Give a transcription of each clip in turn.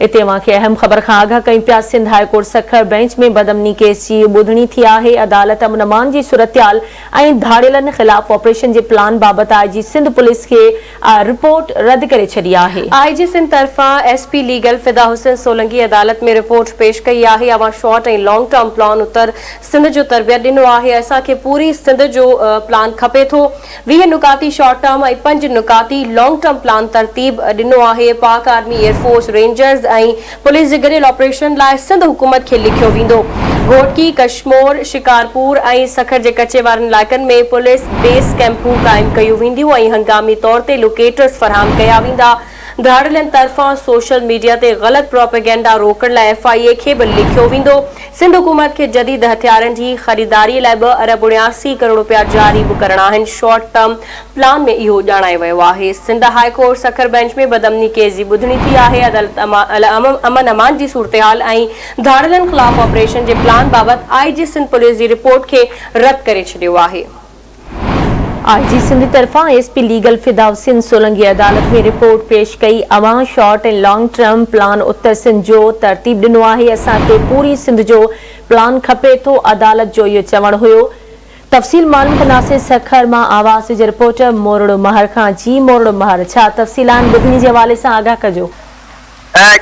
اتي اوهان کي اهم خبر کان آگاهه ڪيون پيا، Sindh high court Sukkur bench ۾ بدامني ڪيس جي ٻڌڻي ٿي آهي، عدالت امن امان جي صورتحال ۽ ڌاڙيلن خلاف آپريشن جي پلان بابت آء جي سنڌ پوليس کي رپورٽ رد ڪري ڇڏي آهي. آء جي سنڌ طرفان S P legal Fida Hussain Solangi عدالت ۾ رپورٽ پيش ڪئي آهي، اوهان short ۽ long term plan Uttar Sindh جو تربيت ڏنو آهي، اسان کي پوري سنڌ جو پلان کپي ٿو، 20 نقاطي شارٽ ٽرم ۽ پنج نقاطي لانگ ٽرم پلان ترتيب ڏنو آهي، Pak army, air force, rangers ۽ police جي گڏيل آپريشن لاء سنڌ حڪومت کي لکيو ويندو. گهوٽڪي، ڪشمور، شڪارپور ۽ سکر جي ڪچي وارن علائقن ۾ پوليس بيس ڪئمپون قائم ڪيون وينديون ۽ هنگامي طور تي لوڪيٽرز فراهم ڪيا ويندا، ڌاڙيلن طرفان سوشل ميڊيا تي غلط پروپيگنڊا روڪڻ لاء ايف I اي کي به لکيو ويندو، سنڌ حڪومت کي جديد هٿيارن جي خريداري لاء ٻه ارب 79 ڪروڙ رپيا جاري به ڪرڻا آهن، شارٽ ٽرم پلان ۾ اهو ڄاڻايو ويو آهي. Sindh high court Sukkur bench ۾ بدامني ڪيس جي ٻڌڻي ٿي آهي، عدالت امن امان جي صورتحال ۽ ڌاڙيلن خلاف آپريشن جي پلان بابت آء جي سنڌ پوليس جي رپورٽ کي رد ڪري ڇڏيو آهي. آء جي سنڌ طرفان S P legal Fida Hussain Solangi عدالت ۾ رپورٽ پيش ڪئي، اوهان short ۽ long term plan Uttar Sindh جو ترتيب ڏنو آهي، اسان کي پوري سنڌ جو پلان کپي ٿو، عدالت جو اهو چوڻ هيو. تفصيل معلوم ڪنداسين سکر مان آواز جي رپورٽر مورڙو مهر کان، جي مورڙو مهر ڇا تفصيل آهن ٻڌڻي جي حوالي سان آگاهه ڪجو.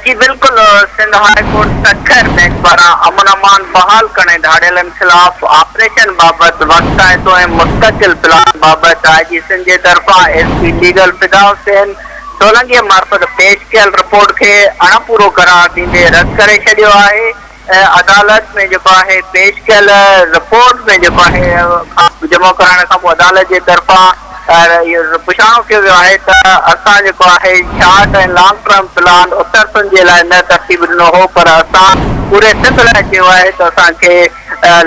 جي بلڪل Sindh high court Sukkur bench پاران امن امان بحال ڪرڻ ۽ ڌاڙيلن خلاف آپريشن بابت وقتائتو ۽ مستقل پلان بابت آء جي سنڌ جي طرفان S P legal Fida Hussain Solangi معرفت پيش ڪيل رپورٽ کي اڻپورو قرار ڏيندي رد ڪري ڇڏيو آهي عدالت ۾ جيڪو آهي پيش ڪيل رپورٽ ۾ جيڪو آهي جمع ڪرائڻ کان پوء عدالت جي طرفان اهو پڇاڻو ڪيو ويو آهي ته اسان جيڪو آهي short ۽ long term plan Uttar Sindh جي لاء نه ترتيب ڏنو هو پر اسان پوري سنڌ لاء چيو آهي ته اسان کي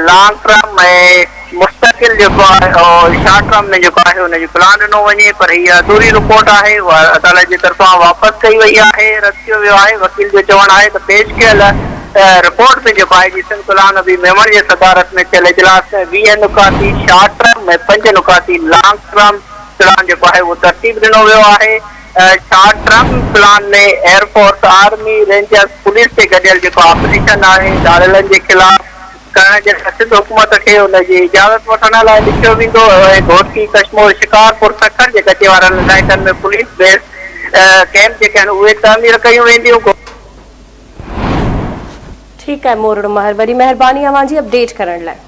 لانگ ٽرم ۽ مستقل جيڪو آهي اهو شارٽ ٽرم ۾ جيڪو آهي ان جو پلان ڏنو وڃي پر هيء اڌوري رپورٽ آهي اها عدالت جي طرفان واپس ڪئي وئي آهي رد ڪيو ويو آهي وڪيل جو چوڻ آهي ته پيش ڪيل رپورٽ ۾ جيڪو آء جي سنڌ غلام نبي ميمڻ جي صدارت ۾ ٿيل اجلاس ۾ 20 نقاطي شارٽ ٽرم ۽ پنج نقاطي لانگ ٽرم پلان جيڪو آهي اهو ترتيب ڏنو ويو آهي short term plan ۾ air force army rangers police تي گڏيل جيڪو آپريشن آهي ڌاڙيلن جي خلاف ڪرڻ جي لاء سنڌ حڪومت کي ان جي اجازت وٺڻ لاء لکيو ويندو ۽ گهوٽڪي، ڪشمور، شڪارپور، سکر جي ڪچي وارن علائقن ۾ پوليس بيس ڪئمپ جيڪي آهن اهي تعمير ڪيون وينديون. ٺيڪ آهي مورڙو مهر وڏي مهرباني اوهان جي اپڊيٽ ڪرڻ لاء.